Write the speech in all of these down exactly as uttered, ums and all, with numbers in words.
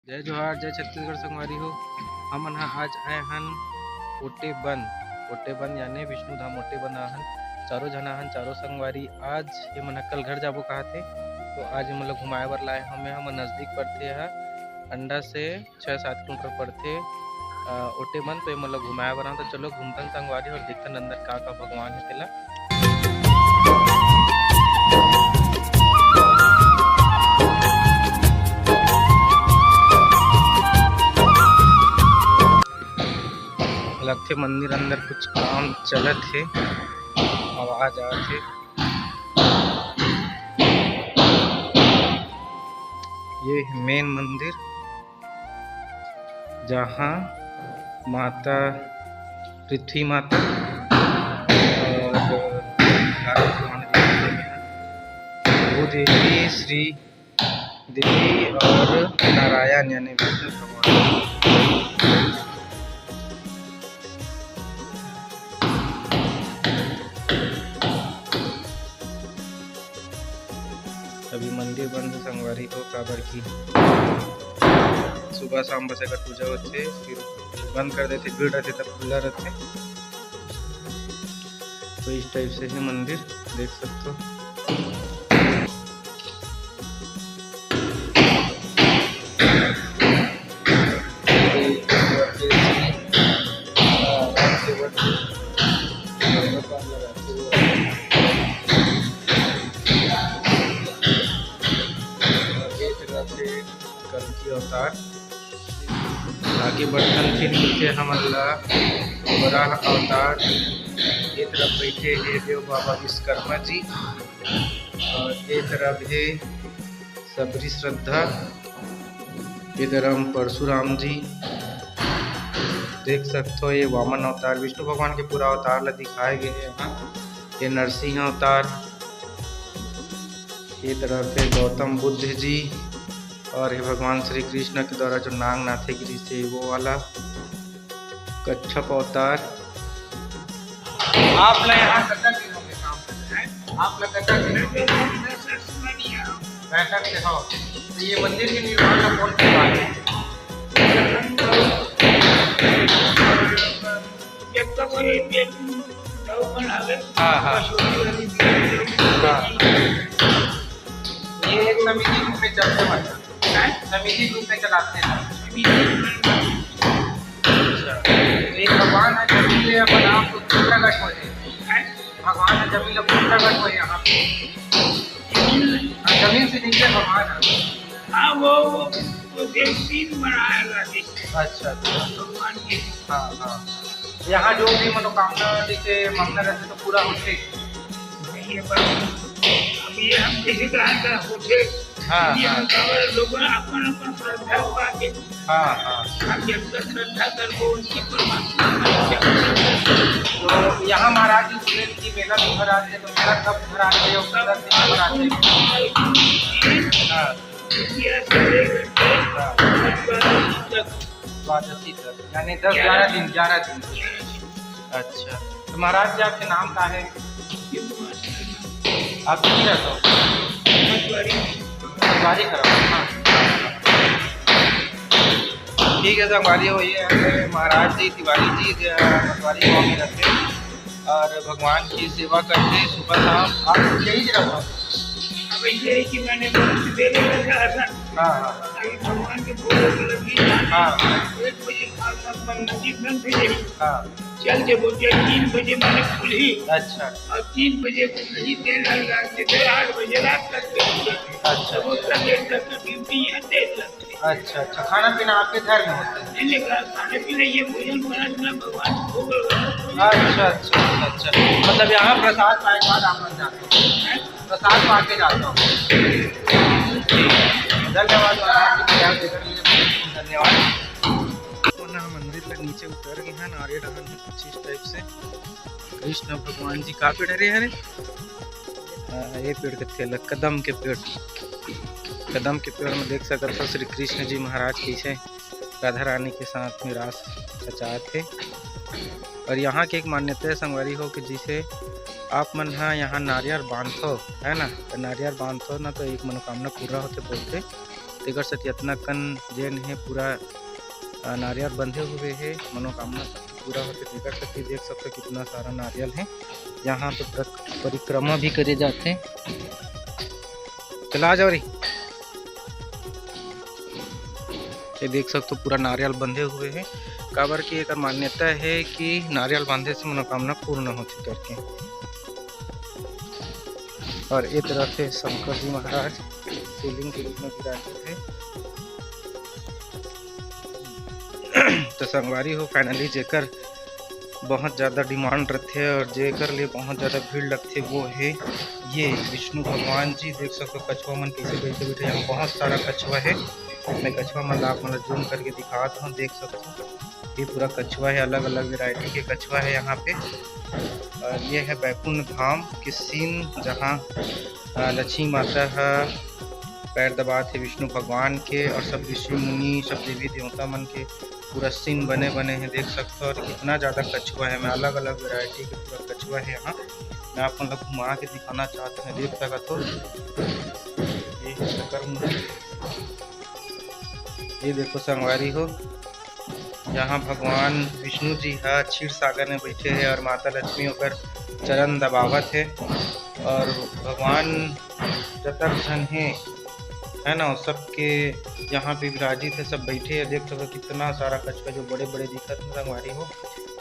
जय जोहार, जय छत्तीसगढ़ संगवारी हो। हमन ह आज आए हन ओटेबंद, ओटेबंद यानी विष्णु धाम ओटेबंद आए हन। चारों झन आए हन, चारों संगवारी। आज ये मन ह कल घर जाबो कहत हे, तो आज ये मन ल घुमाए बर लाए हन। हमर नजदीक पड़थे ह, अंडा से छः सात किलोमीटर पड़थे, अ, ओटेबंद। तो ये मन ल घुमाए बर आए हन, तो चलो घूमथन संगवारी हो अउ देखथन अंदर का का भगवान हे तेला। लगथे मंदिर अंदर कुछ काम चलत हे, आवाज आत हे। ये हे मेन मंदिर, जहाँ माता पृथ्वी माता और भूदेवी श्री देवी और नारायण यानी विष्णु भगवान। अभी मंदिर बंद हे संगवारी हो, काबर कि सुबह शाम बस एकर पूजा होथे, फिर बंद कर देथे, भीड़ रहथे तब खुला रहथे। तो इस टाइप से हे मंदिर, देख सकथो। कल्कि अवतार। आगे बढ़थन, फिर मिलथे हमन ला वराह अवतार। ये तरफ बैठे हे देव बाबा विश्वकर्मा जी और ये तरफ हे सबरी श्रद्धा, ये तरफ परशुराम जी। देख सकथो, ये वामन अवतार, विष्णु भगवान के पूरा अवतार ला दिखाए गए हे यहाँ। ये नरसिंह अवतार, ये तरफ हे गौतम बुद्ध जी और ये भगवान श्री कृष्ण के द्वारा जो नांग नाथे गिरिस हे वो वाला कच्छप अवतार। आप ला यहाँ कतक दिन हो गए काम करते हैं? आप ला कतक दिन हो गए? पैंसठ से हो। तो ये मंदिर के निर्माण का कौन करवाए? जब तक ये, ये लोग बनावे, हाँ, हाँ। बस वही वाली हाँ। ये एक समिति रूप में चलते, मतलब, हैं? समिति रूप में चलाते हैं। समिति रूप में। अच्छा। तो ये भगवान है, जमीन ले अपन आप खुद प्रकट हो जाए। हैं? भगवान है, जमीन ले खुद प्रकट हो यहाँ पे। जमीन, हाँ, जमीन से नीचे भगवान है। हाँ, वो, वो, वो देख तीन बनाया था जी। अच्छा, अच्छा। भगवान के। हाँ, हाँ। यहाँ जो भी मनोकामना जैसे मांगना रहते तो पूरा होते। ये बात, अब ये हम किसी तरह का होते, हाँ, ये हाँ। हम लोगों ने अपन, अपन श्रद्धा पाके, हाँ, हाँ। हम जब तक श्रद्धा करबो, उनकी परमात्मा का जब तक तो यहाँ महाराज जी बोले कि मेला भी भरा थे, तो मेला कब भरा थे और कितना दिन भरा थे? हाँ। ये साढ़े घंटे हाँ। दस बारह दिन तक। द्वादशी तक, यानी दस ग्यारह दिन, ग्यारह दिन। अच्छा, तो महाराज जी, आपके नाम का है? आप कहीं रहते हो? पटवारी करो, हाँ। ठीक है, संगवारी हो, ये है महाराज जी, तिवारी जी, जो पटवारी गाँव में रहते हैं और भगवान की सेवा करते हैं सुबह शाम। आप यही रहते हो? अब ये है कि मैंने मेरे में रहा था। हाँ, हाँ। अभी भगवान के फोटो के लगी। हाँ। एक बजे खालसा अपन नजीक बंद थे। हाँ। चल के बोलते हैं, तीन बजे मैंने खुली। अच्छा। और तीन बजे खुली, देर लग रहा है, फिर आठ बजे रात तक के। अच्छा। तो उतना देर तक तो ड्यूटी है, देर तक। अच्छा, अच्छा। खाना पीना आपके घर में होता है? नहीं, नहीं, खाना पीना ये भोजन बनाना भगवान को भोग लगाना। अच्छा, अच्छा, अच्छा, अच्छा। मतलब यहाँ प्रसाद पाए के बाद आप लोग जाते हो? हैं? प्रसाद पा के जाता हूँ। धन्यवाद महाराज जी, प्रयास देखने के लिए बहुत बहुत धन्यवाद। पुनः मंदिर के नीचे उतर गए हैं, नारियल डहन है कुछ इस टाइप से। कृष्ण भगवान जी का पेड़ हरे हरे? आ, ये पेड़ कथे ला, कदम के पेड़। कदम के पेड़ में देख सकत हो श्री कृष्ण जी महाराज कैसे राधा रानी के साथ में रास रचात हे। और यहाँ के एक मान्यता है संगवारी हो कि जिसे आप मन ह यहाँ नारियल बांधथो, है ना, तो नारियल बांधथो ना तो एक मनोकामना पूरा होथे बोलथे। तेकर सेती अतना कन जेन हे पूरा, अ, नारियल बंधे हुए हे, मनोकामना सब पूरा होथे। तेकर सेती देख सकथो कितना सारा नारियल हे। यहाँ पे प्रक-, परिक्रमा भी करे जाथे। चला जाओ रे। ये देख सकथो पूरा नारियल बंधे हुए हे, काबर कि एकर मान्यता हे कि नारियल बांधे से मनोकामना पूर्ण होथे करके। और ये तरफ हे शंकर जी महाराज शिवलिंग के रूप में विराजित हे। तो संगवारी हो, finally जेकर बहुत ज़्यादा demand रथे और जेकर लिए बहुत ज़्यादा भीड़ लगथे, वो हे ये विष्णु भगवान जी। देख सकथो कछुआ मन कैसे बैठे बैठे, यहाँ बहुत सारा कछुआ हे। मैं कछुआ मन ला आप मन ला zoom करके दिखात हूँ, देख सकथो ये पूरा कछुआ हे, अलग अलग variety के कछुआ हे यहाँ पे। और ये हे बैकुंठ धाम के scene, जहाँ, अ, लक्ष्मी माता ह पैर दबात हे विष्णु भगवान के, और सब ऋषि मुनि, सब देवी देवता मन के पूरा scene बने बने हे, देख सकथो। और कितना ज़्यादा कछुआ हे, मैं अलग अलग variety के पूरा कछुआ हे यहाँ। मैं आप मन ला घुमा के दिखाना चाहत हूँ, देख सकत हो। ये शंकर मुनि, ये देखो संगवारी हो, यहाँ भगवान विष्णु जी ह क्षीर सागर में बैठे हे और माता लक्ष्मी ओकर चरण दबावत हे। और भगवान जतक झन हे, है ना, सबके यहाँ पे विराजित हे, सब बैठे हे। देख सकत हो कितना सारा कछुआ जो बड़े बड़े दिखत हे संगवारी हो,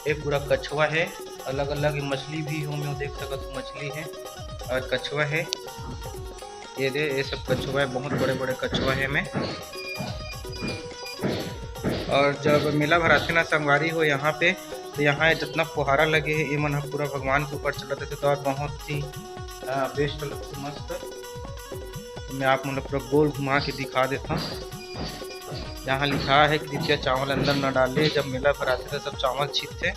ये पूरा कछुआ हे। अलग अलग मछली भी हो, मैं देख सकत हो मछली हे और कछुआ हे। ये दे, ये सब कछुआ हे, बहुत बड़े बड़े कछुआ हे में। और जब मेला भराथे ना संगवारी हो यहाँ पे, तो यहाँ ये जितना फुहारा लगे हे, ये मन ह पूरा भगवान के ऊपर चलत हे, तो और बहुत ही, अ, best लगथे, मस्त। तो मैं आप मन ला पूरा गोल घुमा के दिखा देता हूँ। यहाँ लिखा है, कृपया चावल अंदर न डाले। जब मेला भराथे तो सब चावल छींटथे,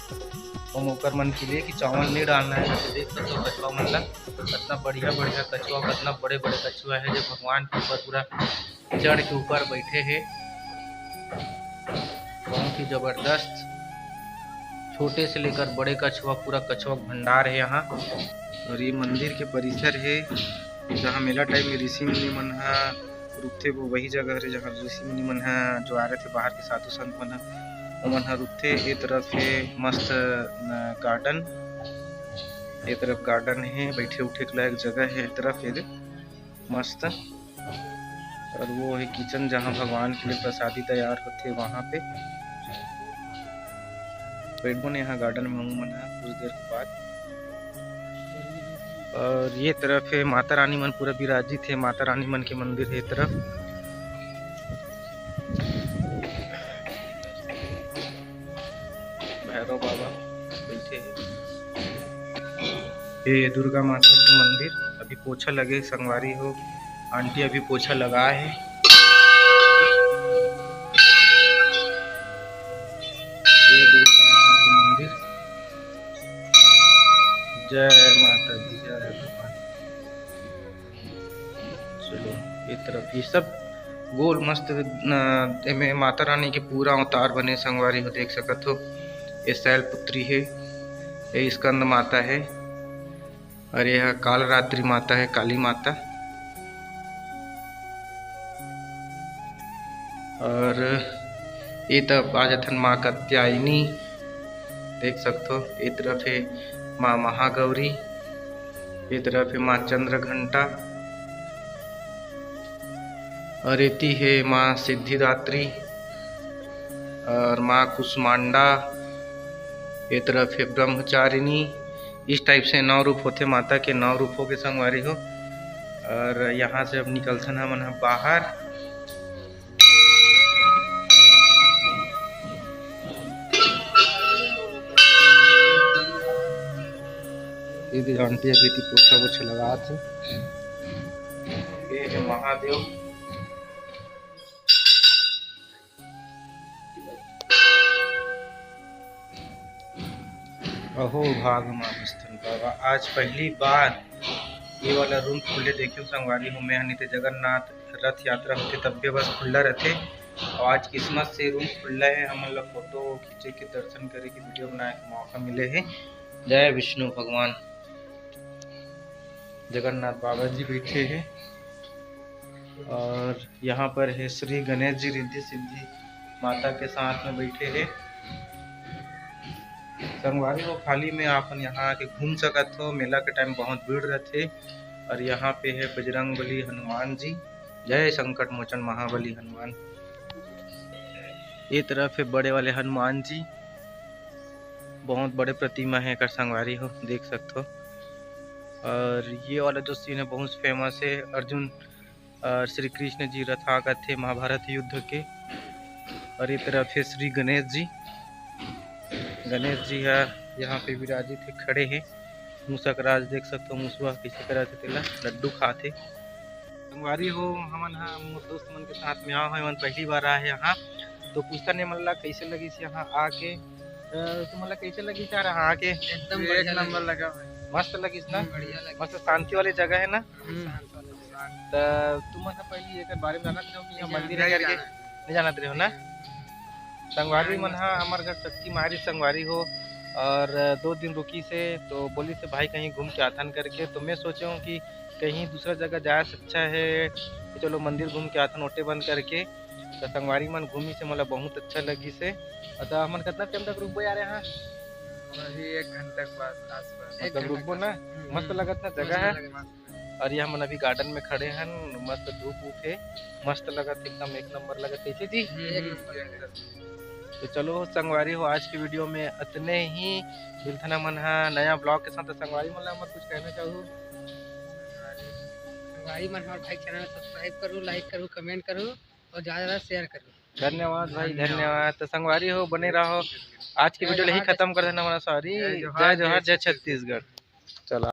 ओम ओकर मन के लिए कि चावल नहीं डालना है। तो देख सकते हो कछुआ मन ला, कितना बढ़िया बढ़िया कछुआ, कितना बड़े बड़े कछुआ है जो भगवान के ऊपर पूरा चढ़ के ऊपर बैठे हे। बहुत ही जबरदस्त, छोटे से लेकर बड़े कछुआ, पूरा कछुआ भंडार है यहाँ। और ये मंदिर के परिसर है, जहाँ मेला time में ऋषि मुनि मन ह रुकथे, वो वही जगह हरे, जहाँ ऋषि मुनि मन ह जो आ रहे थे बाहर के साधु संत मन ह, ओमन ह रुकथे। ये तरफ है मस्त, अ, garden, ये तरफ garden है, बैठे उठे के लायक जगह है। ये तरफ है मस्त। और वो है kitchen, जहाँ भगवान के लिए प्रसादी तैयार होथे, वहाँ पे बैठबो ने यहाँ garden में हूँ मन ह कुछ देर के बाद। और ये तरफ है माता रानी मन पूरा विराजित है, माता रानी मन के मंदिर है ये तरफ। भैरव बाबा बैठे हैं। ये दुर्गा माता के मंदिर, अभी पोछा लगे संगवारी हो, आंटी अभी पोछा लगा है। ये दुर्गा माता के मंदिर। जय माता दी, जय भगवान। चलो, ये तरफ ये सब गोल मस्त, अ, एमे माता रानी के पूरा अवतार बने संगवारी हो, देख सकत हो। ये शैलपुत्री है, ये स्कंद माता है, और ये कालरात्रि माता है, काली माता। और ये तरफ आ जाथन माँ कात्यायनी, देख सकथो। ये तरफ है माँ महागौरी, ये तरफ है माँ चंद्र घंटा, और एती है माँ सिद्धिदात्री और माँ कुष्मांडा, ये तरफ है ब्रह्मचारिणी। इस type से नौ रूप होथे, माता के नौ रूप हो के संगवारी हो। और यहाँ से अब निकलथन हमन ह बाहर। ये दे आंटी अभी ती पोछा वोछा लगात हे। ये है महादेव। अहो भाग मानुष तन बाबा, आज पहली बार ये वाला रूम खुले देखे संगवारी हो मैं, नहीं तो जगन्नाथ रथ यात्रा होथे तब भी बस खुला रहथे। और आज किस्मत से रूम खुला है, हमन ला फोटो खींचे के, दर्शन करे के, वीडियो बनाए के मौका मिले है। जय विष्णु भगवान। जगन्नाथ बाबा जी बैठे हैं। और यहाँ पर है श्री गणेश जी रिद्धि सिद्धि माता के साथ में बैठे हैं। संगवारी हो, खाली में आप यहाँ आके घूम सकत हो। मेला के टाइम बहुत भीड़ रहथे। और यहाँ पे है बजरंग बली हनुमान जी। जय संकट मोचन महाबली हनुमान। ये तरफ है बड़े वाले हनुमान जी, बहुत बड़े प्रतिमा है एकर संगवारी हो, देख सकत हो। और ये वाला जो सीन है बहुत फेमस है, अर्जुन और श्री कृष्ण जी रथा करथे महाभारत युद्ध के। और ये तरफ है श्री गणेश जी, गणेश जी है यहाँ पे विराजित है, खड़े हैं। मूसक राज देख सकत हो, मूसवा कैसे करत हे, तेला लड्डू खात हे। संगवारी हो, हमन ह मोर दोस्त मन के साथ में आए हवन, पहली बार आए हे यहाँ, तो पूछथन ये मन ला कैसे लगिस यहाँ आके। अ, तुमन ला कैसे लगिस यार यहाँ आके? एकदम एक बढ़िया नंबर लगिस। लगा भाई। मस्त लगिस ना? हम्म, बढ़िया लगिस। मस्त शांति वाली जगह है ना? हम्म। शांत वाला जगह। त तुमन ह पहली एकर बारे में जानत रहो कि यहाँ नहीं, मंदिर नहीं है करके? जाना। नहीं जानत रहे हो ना? नहीं। संगवारी मन ह हमर घर सक्ती मारी संगवारी हो, और दो दिन रुकी से तो बोली से भाई कहीं घूम के आथन करके, तो मैं सोचे हूँ कि कहीं दूसरा जगह जाए से अच्छा है कि चलो मंदिर घूम के आथन ओटे बंद करके। तो संगवारी मन घूमी से मोला बहुत अच्छा लगी से। और तो हमन कितना टाइम तक रुकबो यार यहाँ? वही एक घंटा के बाद आसपास। एक मतलब घंटा रुकबो के ना? आसपास। हम्म, मस्त हम्म। लगत ना मस्त जगह है। लगत। और ये हमन अभी गार्डन में खड़े हन, मस्त धूप उप हे, मस्त लगत हे, एकदम एक नंबर लगत हे। कैसे जी? हम्म, एक हम्म, नंबर लगत हे। तो चलो संगवारी हो, आज की वीडियो में अतने ही। मिलथन हमन ह नया ब्लॉग के साथ। तो संगवारी मन ला हमर कुछ कहना चाहू? संगवारी मन हमारे भाई चैनल सब्सक्राइब करू, लाइक करू, कमेंट करू और ज़्यादा ज़्यादा शेयर करू। धन्यवाद भाई, धन्यवाद। धन्यवाद। तो संगवारी हो, बने रहो। आज की जय वीडियो यही जोहार, जय खत्म कर देना हमारा, सॉरी। जय जोहार, जय जोहार, जय जय छत्तीसगढ़। चला।